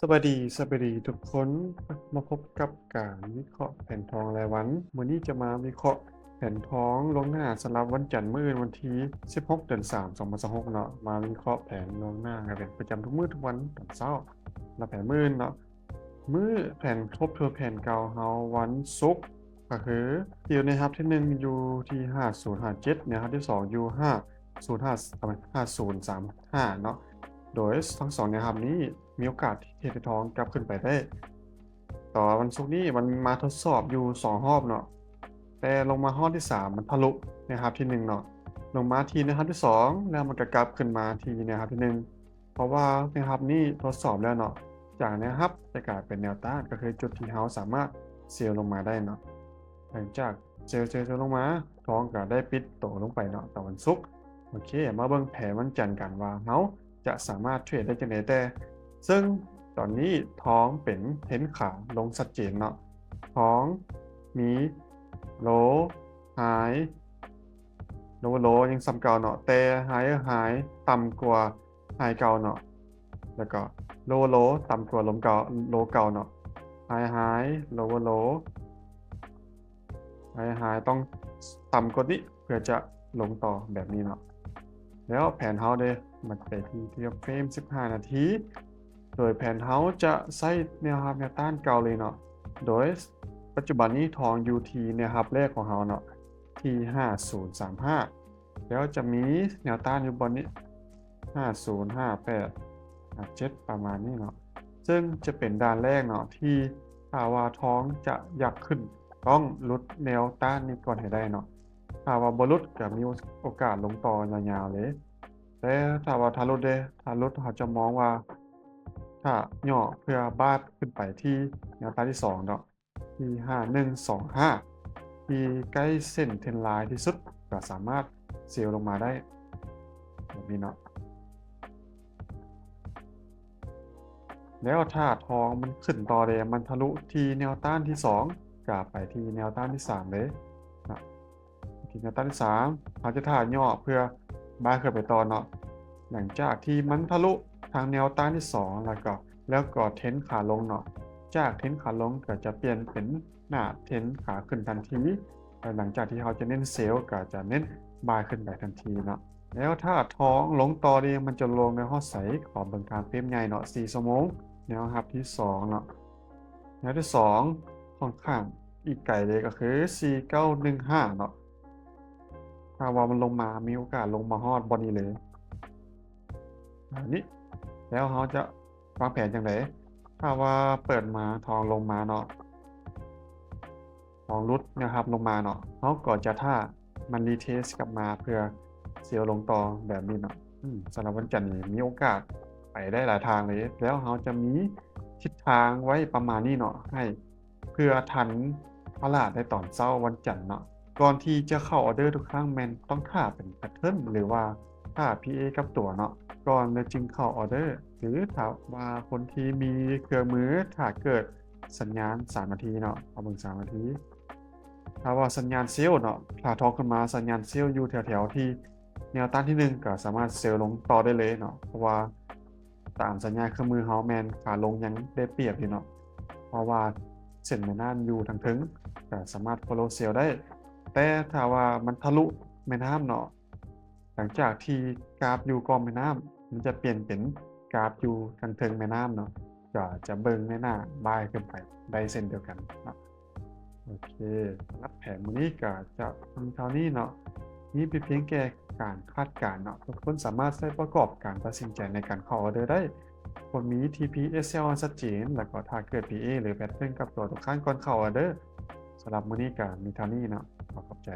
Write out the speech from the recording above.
ສະບາຍດີ, ສະບາຍດີທຸກຄົນ, ມາພົບກັບການວິເຄາະແຜນທອງລາຍວັນ. ມື້ນີ້ຈະມາວິເຄາະແຜນທອງລ່ວງໜ້າສຳລັບວັນຈັນມື້ອື່ນ ວັນທີສິບຫົກ ເດືອນສາມ ສອງພັນຊາວຫົກເນາະ, ມາວິເຄາະແຜນລ່ວງໜ້າໃຫ້ເປັນປະຈຳທຸກມື້ທຸກວັນຕອນເຊົ້າ ແລະ ແຜນມື້ອື່ນເນາະ. ມື້ແຜນທົບທວນແຜນເກົ່າເຮົາວັນສຸກ ກໍຄື ຢູ່ແນວຮັບທີໜຶ່ງຢູ່ທີ່ຫ້າສູນຫ້າເຈັດ, ແນວຮັບທີສອງຢູ່ຫ້າສູນຫ້າ ເອີ ຫ້າສູນສາມຫ້າເນາະ, ໂດຍທັງສອງແນວຮັບນີ້ມີໂອກາດທີ່ເຮັດໃຫ້ທອງກັບຂຶ້ນໄປໄດ້. ແຕ່ວ່າວັນສຸກນີ້ມັນມາທົດສອບຢູ່ສອງຮອບເນາະ, ແຕ່ລົງມາຮອບທີສາມມັນທະລຸແນວຮັບທີໜຶ່ງເນາະ, ລົງມາທີ່ແນວຮັບທີສອງ ແລ້ວມັນກໍກັບຂຶ້ນມາທີ່ແນວຮັບທີໜຶ່ງ. ເພາະວ່າແນວຮັບນີ້ທົດສອບແລ້ວເນາະ, ຈາກແນວຮັບຈະກາຍເປັນແນວຕ້ານ ກໍຄືຈຸດທີ່ເຮົາສາມາດເຊວລົງມາໄດ້ເນາະ. ຫຼັງຈາກເຊວ ເຊວ ເຊວລົງມາ, ທອງກໍໄດ້ປິດໂຕລົງໄປເນາະຕອນວັນສຸກ. ໂອເຄ, ມາເບິ່ງແຜນວັນຈັນກັນວ່າເຮົາຈະສາມາດເທຣດໄດ້ຈັ່ງໃດແດ່. ເຊິ່ງຕອນນີ້ທອງເປັນເທຣນຂາລົງຊັດເຈນເນາະ, ທອງມີໂລ ໄຮ ໂລ ໂລ ຍັງສ່ຳເກົ່າເນາະ, ແຕ່ໄຮ ໄຮຕ່ຳກວ່າ ໄຮເກົ່າເນາະ, ແລ້ວກໍໂລ ໂລ ຕ່ຳກວ່າລົມເກົ່າ ໂລເກົ່າເນາະ, ໄຮ ໄຮ ໂລ ໂລ ໄຮ ໄຮຕ້ອງຕ່ຳກວ່ານີ້ເພື່ອຈະລົງຕໍ່ແບບນີ້ເນາະ. ແລ້ວແຜນເຮົາເດ ມັນໄປທີ່ ທີ່ເຟຣມສິບຫ້ານາທີ, ໂດຍແຜນເຮົາຈະໃຊ້ແນວຮັບແນວຕ້ານເກົ່າເລີຍເນາະ, ໂດຍປັດຈຸບັນນີ້ທອງຢູ່ທີ່ແນວຮັບແລກຂອງເຮົາເນາະ ທີ່ຫ້າສູນສາມຫ້າ ແລ້ວຈະມີແນວຕ້ານຢູ່ບ່ອນນີ້ ຫ້າສູນ ຫ້າແປດ ຫ້າເຈັດ ປະມານນີ້ເນາະ, ເຊິ່ງຈະເປັນດ່ານແລກເນາະ ທີ່ຖ້າວ່າທອງຈະຢາກຂຶ້ນ ຕ້ອງຫຼຸດແນວຕ້ານນີ້ກ່ອນໃຫ້ໄດ້ເນາະ. ຖ້າວ່າບໍ່ຫຼຸດກໍມີໂອກາດລົງຕໍ່ຍາວໆເລີຍ, ແຕ່ຖ້າວ່າຖ້າຫຼຸດເດ ຖ້າຫຼຸດເຮົາຈະມອງວ່າ ຖ້າຫຍໍ້ເພື່ອບາດຂຶ້ນໄປທີ່ແນວຕ້ານທີສອງເນາະ ທີ່ຫ້າໜຶ່ງສອງຫ້າ ທີ່ໃກ້ເສັ້ນເທຣນລາຍທີ່ສຸດ ກໍສາມາດເຊວລົງມາໄດ້ແບບນີ້ເນາະ. ແລ້ວຖ້າທອງມັນຂຶ້ນຕໍ່ເດ ມັນທະລຸທີ່ແນວຕ້ານທີສອງ ກໍໄປທີ່ແນວຕ້ານທີສາມເລີຍເນາະ. ທີ່ແນວຕ້ານທີສາມ ເຮົາຈະຖ້າຫຍໍ້ເພື່ອບາຍຂຶ້ນໄປຕໍ່ເນາະ. ຫຼັງຈາກທີ່ມັນທະລຸທາງແນວຕ້ານທີສອງ ແລ້ວກໍ ແລ້ວກໍເທຣນຂາລົງເນາະ, ຈາກເທຣນຂາລົງກໍຈະປ່ຽນເປັນໜ້າເທຣນຂາຂຶ້ນທັນທີ, ແລ້ວຫຼັງຈາກທີ່ເຮົາຈະເນັ້ນເຊວ ກໍຈະເນັ້ນບາຍຂຶ້ນໄປທັນທີເນາະ. ແລ້ວຖ້າທອງລົງຕໍ່ນີ້ ມັນຈະລົງໄດ້ຮອດໃສ? ຂໍເບິ່ງທາມເຟຣມໃຫຍ່ເນາະ ສີ່ຊົ່ວໂມງ, ແນວຮັບທີສອງເນາະ. ແນວທີສອງຂ້ອນຂ້າງອີກໄກເລີຍ ກໍຄື ສີ່ເກົ້າໜຶ່ງຫ້າເນາະ. ຖ້າວ່າມັນລົງມາ ມີໂອກາດລົງມາຮອດບ່ອນນີ້ເລີຍ ອັນນີ້. ແລ້ວເຮົາຈະວາງແຜນຈັ່ງໃດ? ຖ້າວ່າເປີດມາທອງລົງມາເນາະ, ທອງຫຼຸດແນວຮັບລົງມາເນາະ, ເຮົາກໍຈະຖ້າມັນຣີເທສກັບມາເພື່ອເຊວລົງຕໍ່ແບບນີ້ເນາະ. ອືມ ສຳລັບວັນຈັນນີ້ມີໂອກາດໄປໄດ້ຫຼາຍທາງເລີຍ. ແລ້ວເຮົາຈະມີທິດທາງໄວ້ປະມານນີ້ເນາະ ໃຫ້ ເພື່ອທັນຕະຫຼາດໃນຕອນເຊົ້າວັນຈັນເນາະ. ກ່ອນທີ່ຈະເຂົ້າອອເດີທຸກຄັ້ງ ແມ່ນຕ້ອງຖ້າເປັນແພັດເທີນ ຫຼືວ່າຖ້າພີເອກັບຕົວເນາະ ກ່ອນແລ້ວຈຶ່ງເຂົ້າອອເດີ. ຫຼືຖ້າວ່າຄົນທີ່ມີເຄື່ອງມື ຖ້າເກີດສັນຍານສາມນາທີເນາະ, ເອົາເບິ່ງສາມນາທີ. ຖ້າວ່າສັນຍານເຊວເນາະ, ຖ້າທອງຂຶ້ນມາສັນຍານເຊວຢູ່ແຖວໆທີ່ແນວຕ້ານທີໜຶ່ງ ກໍສາມາດເຊວລົງຕໍ່ໄດ້ເລີຍເນາະ, ເພາະວ່າ ຕາມສັນຍານເຄື່ອງມືເຮົາແມ່ນຂາລົງຍັງໄດ້ປຽບຢູ່ເນາະ, ເພາະວ່າເສັ້ນແມ່ນ້ຳຢູ່ທາງເທິງ ກໍສາມາດໂຟໂລເຊວໄດ້. ແຕ່ຖ້າວ່າມັນທະລຸແມ່ນ້ຳເນາະ, ຫຼັງຈາກທີ່ກາບຢູ່ກ້ອງແມ່ນ້ຳ ມັນຈະປ່ຽນເປັນກາບຢູ່ທາງເທິງແມ່ນ້ຳເນາະ, ກໍຈະເບິ່ງໃນໜ້າບາຍຂຶ້ນໄປໄດ້ເຊັ່ນດຽວກັນເນາະ. ໂອເຄ, ສຳລັບແຜນມື້ນີ້ກໍຈະມີເທົ່ານີ້ເນາະ, ນີ້ເປັນພຽງແຕ່ການຄາດການເນາະ, ທຸກຄົນສາມາດໃຊ້ປະກອບການຕັດສິນໃຈໃນການເຂົ້າອອເດີໄດ້. ຄວນມີ ທີ ພີ ເອສ ແອລ ອັນຊັດເຈນ ແລ້ວກໍຖ້າເກີດ ພີ ເອ ຫຼື ແບດເທິນກັບຕົວທຸກຄັ້ງກ່ອນເຂົ້າອອເດີ. ສຳລັບມື້ນີ້ກໍມີເທົ່ານີ້ເນາະ, ຂໍຂອບໃຈ.